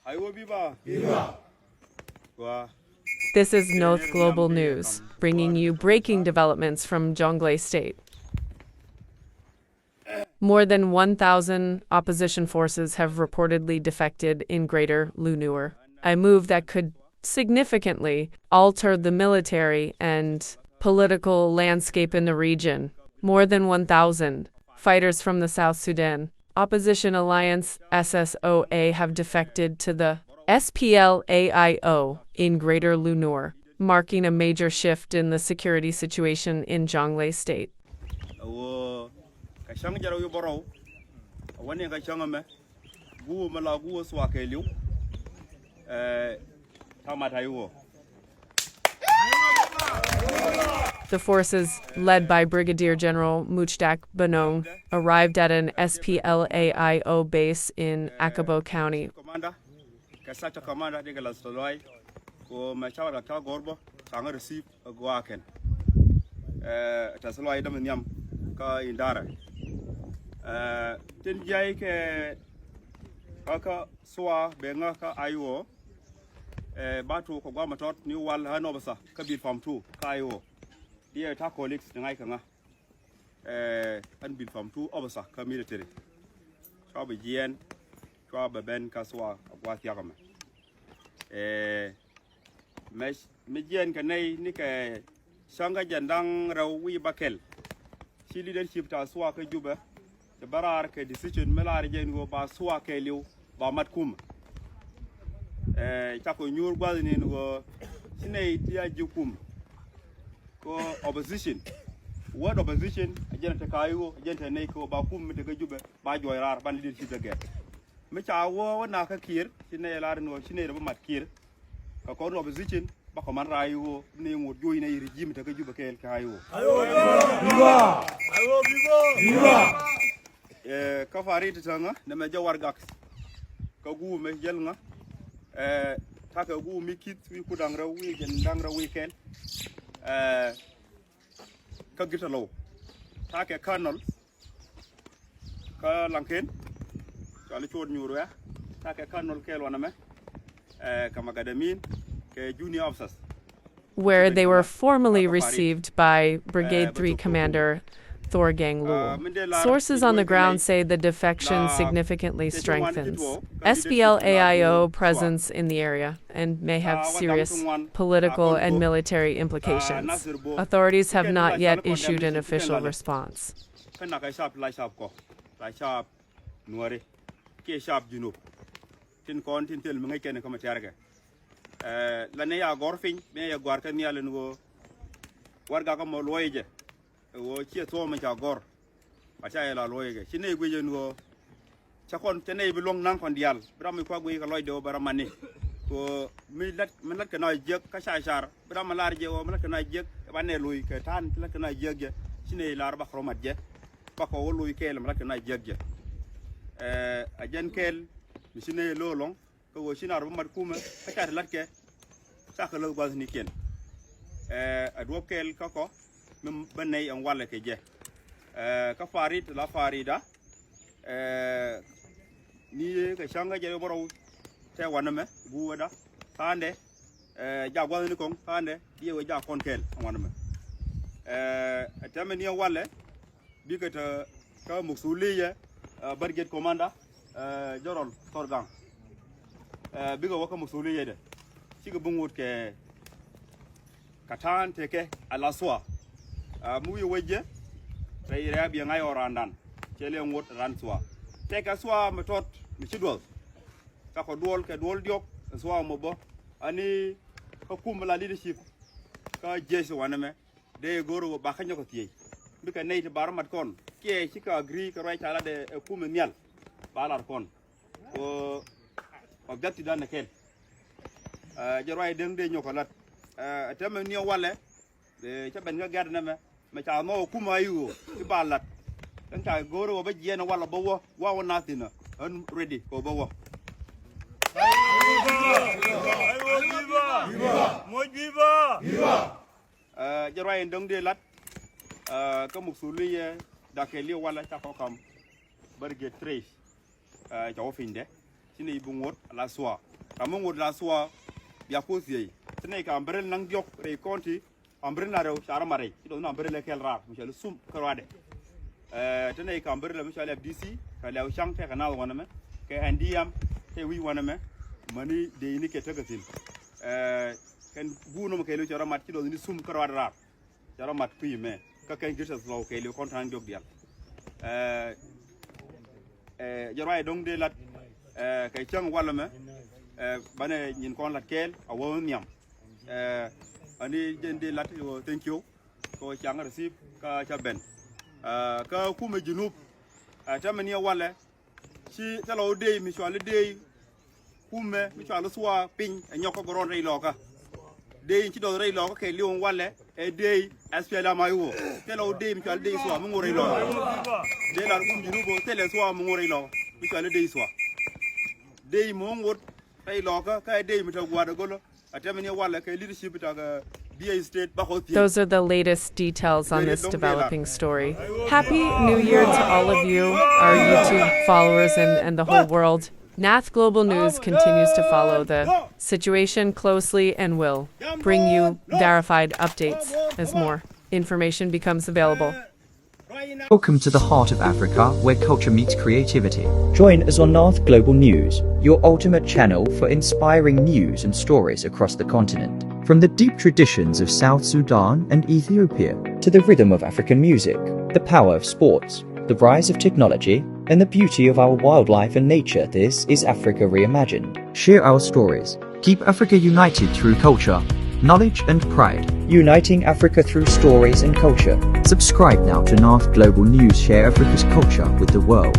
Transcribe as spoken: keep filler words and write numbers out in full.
Aiwa, viva! Viva! This is North Global News, bringing you breaking developments from Jonglei State. More than one thousand opposition forces have reportedly defected in Greater Loup Newar, a move that could significantly alter the military and political landscape in the region. More than one thousand fighters from the South Sudan Opposition Alliance, S S O A, have defected to the S P L A I O in Greater Loup Newar, marking a major shift in the security situation in Jonglei State. Ɛ ɣöö kɛ cäŋ jɛ rɛw i̱ bärɔw, ɛ wä ni kɛ cäŋ ɛmɛ, guur mi la guur Thua kɛɛliw, ɛ, ta̱a̱ mat a i̱ ɣöö The forces, led by Brigadier General Mucdak Banong, arrived at an S P L A I O base in Akabo County. Commander, kɛ sector commander, dikɛ la Thuluai, kɛ ɣöö mɛ ca wä kɛ gɔ̱r bä, ca ŋä receive ɛ gɔaa kɛn. Ɛ, tɛ̈th lɔaac dämɛ nhiam kä Indara. Ɛ, tin jiac kɛ kä, kä Thua bɛ ŋä kä I O, ɛ, ba tuɔɔk kɛ gua̱a̱th mi tɔt ni wal ɣän officer kä BILFAMTO kä I O. Diɛ ta̱a̱ colleagues ni ŋa̱c kɛ ŋä. Ɛ, ɣän BILFAMTO officer kä military. Cua bɛ jiɛɛn, cua bɛ ben kä Thua a gua̱a̱th thia̱k ɛmɛ. Ɛ, mɛ, mɛ jiɛɛn kɛ nɛy ni kɛ cäŋ kä jiɛn da̱ŋ rɛw wi̱i̱ bäkɛl. Ci leadership ta Thua kä Jubɛ, cɛ bä raar kɛ decision mi lar jɛ ni ɣöö ba Thua kɛɛliw ba mat kumɛ. Ɛ, cakɔ nyuur gua̱thni ni ɣöö ci nɛy ti a ji̱ kumɛ. Kɛ opposition. Word opposition, a jɛn te ka I O, a jɛn te nɛy kɛ ɣöö ba kumɛ mi te kä Jubɛ, ba juɔc raar, ban leadership te gɛr. Mi ca wä wä nak kä Kiir, ci nɛy lar ni ɣöö ci nɛy rɛ bä mat Kiir. Kɛ kɔn opposition, ba kɔ man raar I O, ni ŋot juɔc nɛy regime te kä Jubɛ kɛɛl kɛ I O. Viva! Viva! Viva! Ɛ, kä Pharit ti täŋä, nɛmɛ jɛ warɛgak. Kä guur mɛ jäl ŋä. Ɛ, ta̱a̱ kɛ guur mi ki̱th wi̱i̱ kur da̱ŋ rɛw wi̱i̱ jiɛn da̱ŋ rɛw wi̱i̱ kɛl. Ɛ, kä Gitalow. Ta̱a̱ kɛ colonel kä Laŋken, cɔali Cuɔt Nyuur Wɛ̈ɛ̈, ta̱a̱ kɛ colonel kɛɛl wanɛ mɛ, ɛ, kɛ macadamine, kɛ junior officers. Where they were formally received by Brigade three Commander Thorgang Lul. Sources on the ground say the defection significantly strengthens S P L A I O presence in the area and may have serious political and military implications. Authorities have not yet issued an official response. Kä nak ɛ cap la cap kɔ, la cap Nuäri kiɛ cap Junub. Tin kɔn tin thil mi ŋäc kɛn kä mi tiarkɛ. Ɛ, la ni ya gɔr piny, mi ya gɔr kɛ nhial in ɣöö warɛgak kä mɔ luɔi jɛ. Ɛ ɣöö ciɛ thuɔ̱ɔ̱m in ca gɔr. Ba ca yɛ la luɔi jɛ. Ci nɛy guic in ɣöö cä kɔn, cä nɛy bi luäŋ naŋ kɔn diaal. Bi ram mi kua guic kɛ lɔcdɛ ɣöö bɛ ram mani. Kɛ ɣöö mi lat, mi lat kɛ na jiäk kä ca car. Bi ram mi lar jɛ ɣöö mi lat kɛ na jiäk, ɛ ba nɛ lo̱c kɛ ta̱a̱n lat kɛ na jiäk jɛ. Ci nɛy lar ba kɛ rɔ mat jɛ. Ba kɔ wä lo̱c kɛɛl mi lat kɛ na jiäk jɛ. Ɛ, a jɛn kɛɛl mi ci nɛy lo̱o̱ lɔ̱ŋ. Kä ɣöö ci nar bä mat kumɛ kä ca ti la̱tkɛ. Cakɛ läth gua̱thnikiɛn. Ɛ, a duɔ̱p kɛɛl kä kɔ mi bä nɛy ɛn walɛ kɛ jɛ. Ɛ, kä Pharit la Pharida. Ɛ, ni kɛ cäŋ kä jɛ bärɔw tɛ wanɛ mɛ guuwäda. Tha̱a̱ndɛ, ɛ, jak gua̱thni kɔŋ tha̱a̱ndɛ diɛ wee jak kɔn kɛɛl ɛn wanɛ mɛ. Ɛ, tɛmɛ ni ɛ walɛ. Bikɛ te kä mukthuliyɛ, ɛ, brigade commander, ɛ, General Thorgang. Ɛ, bikɛ wä kä mukthuliyɛ dɛ. Cikɛ bi ŋot kɛ kɛ ta̱a̱n tekɛ a la Thua. Ɛ, mi wi̱i̱ wec jɛ rɛy rɛy a biɛ ŋa̱c ɣɔr raandan. Cɛ liɛ ŋot raan Thua. Tekɛ Thua mi tɔt mi ci duɔth. Cakɔ duɔl kɛ duɔl diɔk ɛ Thua mɔ bä. Ani kä kum la leadership kä jiec wanɛ mɛ. Dee go̱o̱r ɣöö ba kä nyɔk kɛ thiec. Bikɛ nɛy ti ba rɔ mat kɔn kiɛ cikɛ agree kɛ ruac ca lat ɛ kumɛ nhial. Ba lar kɔn. Ɣöö objective dan ɛ kɛl. Ɛ, jɛ ruac dee nyɔk kɛ lat. Ɛ, tɛmɛ ni ɛ walɛ. Ɛ, cä ben kä gɛ̈t nɛmɛ mɛ ca nhɔk ɛ kumɛ a i̱ ɣöö i̱ ba lat. Kɛn ca go̱o̱r ɣöö bä jiɛɛn ɛ walɛ bä wä wa wä na thi̱n ɛ ɣän ready kɛ ɣöö bä wä. Viva! Viva! Viva! Viva! Ɛ, jɛ ruac in dɔ̱ŋ dee lat. Ɛ, kä mukthuliyɛ dakɛ li̱w walɛ ca kɔ kam. Brigade three. Ɛ, ca wä pinydɛ. Ci nɛy bi ŋot a la Thua. Ram mi ŋot la thua bia ku thiec. Te nɛy kɛ umbrella naŋ diɔ̱k rɛy county, umbrella rɛw ca rɔ mat rɛy. Ci dɔth ni umbrella kɛl raar mi cɔal i̱ thum kä ruaadɛ. Te nɛy kɛ umbrella mi cɔal i̱ F D C, kɛ Lɛw Caŋ, tekɛ naath wanɛmɛ, kɛ N D M, kɛ wi̱c wanɛmɛ. Mäni dëëcni kɛ tekɛ thi̱n. Kɛn guur nɔmɔ kɛɛliw ca rɔ mat, ci dɔth ni thum kä ruaadɛ raar. Ca rɔ mat kui̱ mɛ kä kɛn Greater Thluɔw kɛɛliw kɔn ta̱a̱ŋ diɔ̱k diaal. Jɛ ruac dɔ̱ŋ dee lat kɛ cäŋ walɛ mɛ, banɛ nyin kɔn lat kɛɛl a wä nhiam. Ani jɛn dee lat, thank you. Kɛ wä caŋ receive kä ca ben. Kä kumɛ Junub, tɛmɛ ni walɛ, ci thilɛ wä dee mi cɔal i̱ dee kumɛ mi cɔal i̱ thua piny ɛ nyɔk kä gɔrɔn rɛy lɔkä. Dee in ci dɔth rɛy lɔkä kɛɛliw walɛ ɛ dee S P L M I O. Thilɛ wä dee mi cɔal i̱ dee thua mi ŋot rɛy lɔkä. Dee lat kum Junub, thilɛ thua mi ŋot rɛy lɔkä mi cɔal i̱ dee thua. Dee mi wä ŋot rɛy lɔkä kä ɛ dee mi te gua̱a̱r ɛ gölä. Those are the latest details on this developing story. Happy New Year to all of you, our YouTube followers, and, and the whole world. Naath Global News continues to follow the situation closely and will bring you verified updates as more information becomes available. Welcome to the heart of Africa, where culture meets creativity. Join us on Naath Global News, your ultimate channel for inspiring news and stories across the continent. From the deep traditions of South Sudan and Ethiopia to the rhythm of African music, the power of sports, the rise of technology, and the beauty of our wildlife and nature, this is Africa Reimagined. Share our stories. Keep Africa united through culture, knowledge, and pride. Uniting Africa through stories and culture. Subscribe now to Naath Global News. Share Africa's culture with the world.